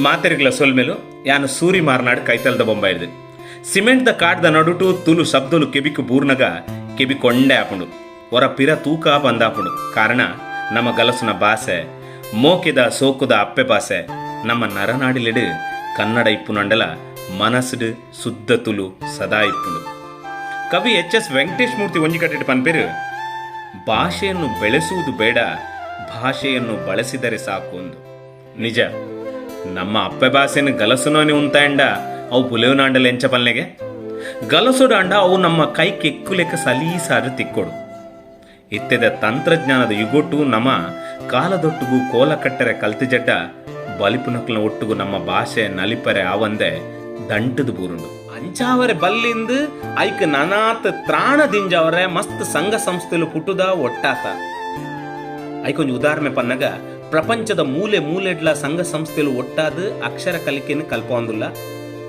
ಮಾತೆರ್ಗ್ಲ ಸೊಲ್ಮೆಲು. ಯಾನ್ ಸೂರಿ ಮಾರ್ನಾಡ್, ಕೈತಲ್ದ ಬೊಂಬಾಯಿರ್ದ್. ಸಿಮೆಂಟ್ ದ ಕಾಡ್ದ ನಡುಟು ತುಲು ಶಬ್ದಲು ಕೆಬಿಕ್ ಬೂರ್ನಗ ಕೆಬಿ ಕೊಂಡೆ ಆಪುಂಡು, ಒರ ಪಿರ ತೂಕ ಬಂದಾಪುಂಡು. ಕಾರಣ, ನಮ್ಮ ಗಲಸುನ ಬಾಸೆ ಮೋಕೆದ ಸೋಕುದ ಅಪ್ಪೆ ಬಾಸೆ. ನಮ್ಮ ನರನಾಡಿಲೆಡ್ ಕನ್ನಡ ಇಪ್ಪುನಂಡಲ ಮನಸ್ಡ್ ಶುದ್ಧ ತುಲು ಸದಾ ಇಪ್ಪುಂಡು. ಕವಿ ಎಚ್ ಎಸ್ ವೆಂಕಟೇಶ್ ಮೂರ್ತಿ ಒಂಜಿ ಕಡೆಟ್ ಪನ್ಪೆರ್, "ಭಾಷೆಯನ್ನು ಬೆಳೆಸುವುದು ಬೇಡ, ಭಾಷೆಯನ್ನು ಬಳಸಿದರೆ ಸಾಕು" ಅಂದು. ನಿಜ. ನಮ್ಮ ಅಪ್ಪೆ ಭಾಷೆನ ಗಲಸುನೋನಿ ಉಂತಾಂಡ ಅವು ಬುಲೆವುನಾಂಡಲ ಎಂಚ ಪಲ್ನೆಗೆ? ಗಲಸುಡಾಂಡ ಅವು ನಮ್ಮ ಕೈ ಕೆಕ್ಕುಲೆಕ್ಕ ಸಲೀಸಾರು ತಿಕ್ಕೊಡು. ಇತ್ತೆದ ತಂತ್ರಜ್ಞಾನದ ಯುಗೊಟ್ಟು ನಮ್ಮ ಕಾಲದೊಟ್ಟುಗು ಕೋಲ ಕಟ್ಟರೆ ಕಲ್ತಿಜಡ್ಡ ಬಲಿಪುನಕ್ಲನ ಒಟ್ಟುಗು ನಮ್ಮ ಭಾಷೆ ನಲಿಪರೆ ಆವಂದೆ ದಂಟದು ಬೂರುಂಡು. ಅಂಚಾವರೆ ಬಲ್ಲಿಂದು ಐಕ್ ನನಾತ್ ತ್ರಾಣ ದಿಂಜವರೆ ಮಸ್ತ್ ಸಂಘ ಸಂಸ್ಥೆಲು ಪುಟ್ಟುದ ಒಟ್ಟಾತ. ಐಕೊಂಜಿ ಉದಾಹರಣೆ ಪನ್ನಗ, ಪ್ರಪಂಚದ ಮೂಲೆ ಮೂಲೆಡ್ಲ ಸಂಘ ಸಂಸ್ಥೆಲು ಒಟ್ಟಾದ ಅಕ್ಷರ ಕಲಿಕೆಯನ್ನು ಕಲ್ಪೊಂದುಲ್ಲ.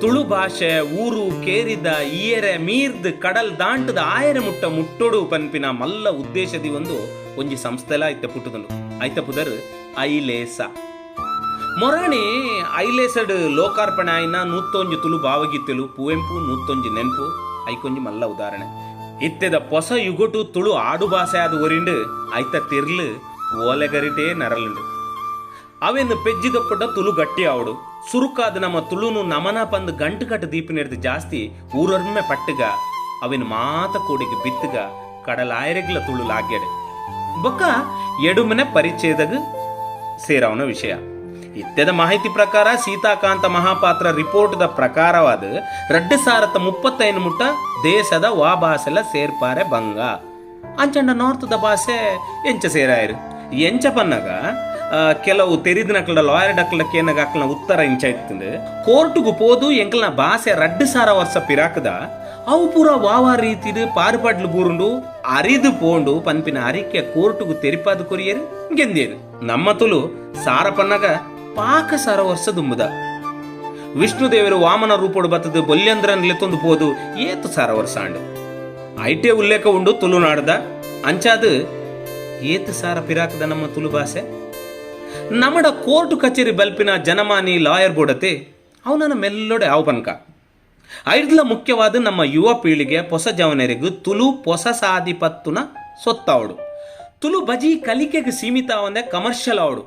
ತುಳು ಭಾಷೆ ಊರು ಕೇರಿದ ಈಯರೆ ಮೀರ್ದ್ ಕಡಲ್ ದಾಂಟದ ಆಯರೆ ಮುಟ್ಟ ಮುಟ್ಟೊಡು ಪನ್ಪಿನ ಮಲ್ಲ ಉದ್ದೇಶದಿ ಒಂದು ಒಂಜಿ ಸಂಸ್ಥೆಲ ಇತ್ತೆ ಪುಟ್ಟುದುಂಡು. ಐತ ಪುದರ್ ಐಲೇಸ. ಮೊರಾಣಿ ಐಲೇಸಡ್ ಲೋಕಾರ್ಪಣೆ ಆಯಿನ 101 ತುಳು ಭಾವಗೀತೆಲು, ಪುವೆಂಪು 101 ನೆನಪು ಐಕೊಂಜಿ ಮಲ್ಲ ಉದಾಹರಣೆ. ಇತ್ತೆದ ಪೊಸ ಯುಗೊಟು ತುಳು ಆಡು ಭಾಷೆ ಆದ್ ಒರಿಂಡು. ಐತ ತಿರ್ಲು ಓಲೆಗರಿಟೇ ನರಲುಂಡು. ಅವೆನ್ ಪೆಜ್ಜಿದೊಪ್ಪಟ ತುಳು ಗಟ್ಟಿ ಆವಡು. ಸುರುಕಾದ ನಮ್ಮ ತುಳುನು ನಮನ ಪಂದ್ ಗಂಟು ಕಟ್ಟು ದೀಪಿನೆರ್ದು ಜಾಸ್ತಿ ಊರೊರ್ಮೆ ಪಟ್ಟುಗ ಅವೆನ್ ಮಾತ ಕೋಡಿಗೆ ಬಿತ್ತುಗ ಕಡಲಾಯರೆಗ್ಲ ತುಳು ಲಾಗ್ಯಡೆ. ಬೊಕ್ಕ ಎಡುಮನೆ ಪರಿಚ್ಛೇದಗ್ ಸೇರಾವನ ವಿಷಯ. ಇತ್ತೆದ ಮಾಹಿತಿ ಪ್ರಕಾರ, ಸೀತಾಕಾಂತ ಮಹಾಪಾತ್ರ ರಿಪೋರ್ಟ್ದ ಪ್ರಕಾರವಾದ 2035 ಮುಟ್ಟ ದೇಶದ ವಾ ಭಾಷೆಲ ಸೇರ್ಪಾರೆ ಬಂಗ. ಅಂಚಂಡ ನಾರ್ತ್ದ ಭಾಷೆ ಎಂಚ ಸೇರಾಯರು? ಎಂಚ ಪನ್ನಗ, ಕೆಲವು ತೆರಿದಿನಕ್ಲ ಲಾಯರ್ ಡಕ್ಲ ಕೇನಗ ಅಕ್ಲನ ಉತ್ತರ ಇಂಚ ಇತ್ತಂದು: ಕೋರ್ಟ್ಗು ಪೋದು ಎಂಕಲ್ನ ಭಾಷೆ 2000 ವರ್ಷ ಪಿರಾಕದ, ಅವು ಪೂರ ವಾವಾ ರೀತಿಡ್ ಪಾರುಪಾಡ್ಲು ಬೂರುಂಡು, ಅರಿದು ಪೋಂಡು ಪನ್ಪಿನ ಅರಿಕೆ ಕೋರ್ಟ್ಗು ತೆರಿಪಾದ ಕೊರಿಯರು, ಗೆಂದೇರು. ನಮ್ಮ ತುಲು ಸಾರ ಪನ್ನಗ ಪಾಕ ಸಾರ ವರ್ಷ ದುಂಬುದ. ವಿಷ್ಣು ದೇವರು ವಾಮನ ರೂಪೋಡು ಬತ್ತದು ಬೊಲ್ಯಂದ್ರನ್ ಲೆತ್ತೊಂದು ಪೋದು ಏತು ಸಾರ ವರ್ಷ ಆಂಡು? ಐಟೆ ಉಲ್ಲೇಖ ಉಂಡು ತುಳುನಾಡ್ದ. ಅಂಚಾದು ಏತು ಸಾರ ಪಿರಾಕದ ನಮ್ಮ ತುಳು ಭಾಷೆ? ನಮಡ ಕೋರ್ಟ್ ಕಚೇರಿ ಬಲ್ಪಿನ ಜನಮಾನಿ ಲಾಯರ್ ಬೋಡತೆ ಅವನನ್ನ ಮೆಲ್ಲೊಡೆ ಆವು ಪನ್ಕ. ಐಡ್ಲ ಮುಖ್ಯವಾದ ನಮ್ಮ ಯುವ ಪೀಳಿಗೆ, ಹೊಸ ಜವನರಿಗೂ ತುಳು ಪೊಸ ಸಾದಿ ಪತ್ತುನ ಸೊತ್ತಾವಡು. ತುಳು ಬಜಿ ಕಲಿಕೆಗೆ ಸೀಮಿತ ಅವಂದೆ ಕಮರ್ಷಿಯಲ್ ಆವಡು.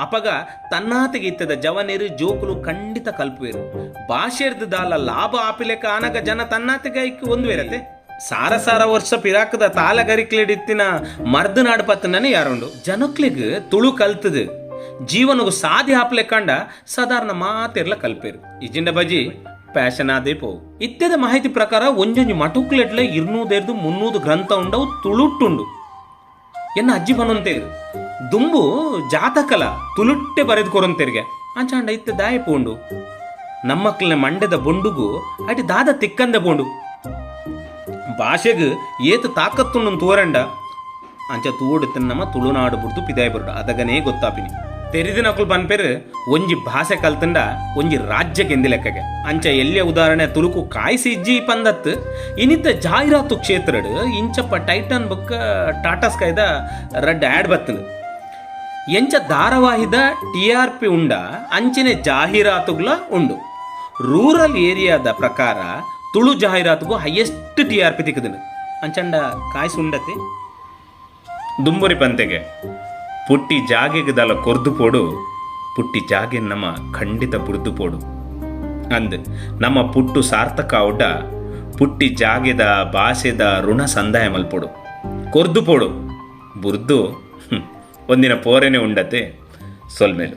ಅಪಗ ತನ್ನಾತಿಗೆ ಇತ್ತದ ಜವನೇರು ಜೋಕುಲು ಖಂಡಿತ ಕಲ್ಪುವೇರು. ಭಾಷೆರ್ದು ದಾಲ ಲಾಭ ಆಪಿಲೆಕ್ಕ ಆನಗ ಜನ ತನ್ನಾತಿಗೆ ಐಕ್ ಒಂದು ವೇರತೆ. ಸಾರ ಸಾರ ವರ್ಷ ಪಿರಾಕದ ತಾಲಗರಿಕ್ಲೆಡಿತ್ತಿನ ಮರ್ದು ನಾಡು ಪತ್ತನೇ ಯಾರುಂಡು? ಜನಕ್ಲೆಗ್ ತುಳು ಕಲ್ತದು ಜೀವನಗು ಸಾದಿ ಹಾಪ್ಲೆಕ್ಕಂಡ ಸಾಧಾರಣ ಮಾತೆರ್ಲ ಕಲ್ಪೇರು. ಇಜಿಂಡ ಬಜಿ ಪ್ಯಾಷನ್ ಆದೇ ಪೋವು. ಇತ್ಯದ ಮಾಹಿತಿ ಪ್ರಕಾರ ಒಂಜೊಂಜಿ ಮಟುಕ್ಲೆಟ್ಲೆ 200ರ್ದು 300 ಗ್ರಂಥ ಉಂಡವು ತುಳುಟ್ಟುಂಡು. ಎನ್ನ ಅಜ್ಜಿ ಬನೊಂತೇರು, ದುಂಬು ಜಾತಕಲ ತುಳುಟ್ಟೆ ಬರೆದು ಕೊರೊಂತೆರ್ಗೆ. ಅಂಚಾಂಡ ಇತ್ತೆ ದಾಯ ಪೋಂಡು? ನಮ್ಮಕ್ಲನ ಮಂಡೆದ ಬೊಂಡುಗು ಅಟಿ ದಾದ ತಿಕ್ಕಂದೆ ಪೋಂಡು? ಭಾಷೆಗ್ ಏತು ತಾಕತ್ತುಂಡು ತೋರಂಡ ಅಂಚ ತೂಡು ತಿನ್ನಮ ತುಳುನಾಡು ಬುಡ್ದು ಪಿದಾಯ್ ಬರುಡು ಅದಗನೇ ಗೊತ್ತಾಪಿನಿ. ತೆರಿದಿನಕುಲು ಪನ್ಪೆರು, ಒಂಜಿ ಭಾಷೆ ಕಲ್ತಂಡ ಒಂಜಿ ರಾಜ್ಯ ಗೆಂದಿ ಲೆಕ್ಕಗೆ. ಅಂಚ ಎಲ್ಲಿಯ ಉದಾಹರಣೆ, ತುಳುಕು ಕಾಯ್ಸಿ ಇಜ್ಜಿ ಪಂದತ್. ಇನಿತ ಜಾಹೀರಾತು ಕ್ಷೇತ್ರಡ್ ಇಂಚಪ್ಪ ಟೈಟನ್ ಬೊಕ್ಕ ಟಾಟಾ ಸ್ಕೈದ ರಡ್ಡ್ ಆಡ್ ಬತ್ತಂದು. ಎಂಚ ಧಾರಾವಾಹಿದ ಟಿಆರ್ಪಿ ಉಂಡ, ಅಂಚನೆ ಜಾಹೀರಾತುಗಳ ಉಂಡು. ರೂರಲ್ ಏರಿಯಾದ ಪ್ರಕಾರ ತುಳು ಜಾಹೀರಾತುಗೂ ಹೈಯೆಸ್ಟ್ ಟಿಆರ್ಪಿ ತಿಕ್ಕುದುಂಡು. ಅಂಚಂಡ ಕಾಯ್ಸು ಉಂಡತೆ. ದುಂಬುರಿ ಪಂತೆಗೆ, ಪುಟ್ಟಿ ಜಾಗೆಗೆ ದಲ ಕೊರ್ದು ಪೋಡು, ಪುಟ್ಟಿ ಜಾಗೆ ನಮ್ಮ ಖಂಡಿತ ಬುಡ್ದು ಪೋಡು ಅಂದ್. ನಮ್ಮ ಪುಟ್ಟು ಸಾರ್ಥಕ ಆವುಡ ಪುಟ್ಟಿ ಜಾಗೆದ ಭಾಷೆದ ಋಣ ಸಂದಾಯ ಮಲ್ಪೊಡು. ಕೊರ್ದು ಪೋಡು, ಬುರ್ದು ಒಂದಿನ ಪೋರೆನೆ ಉಂಡತೆ. ಸೊಲ್ಮೇಲು.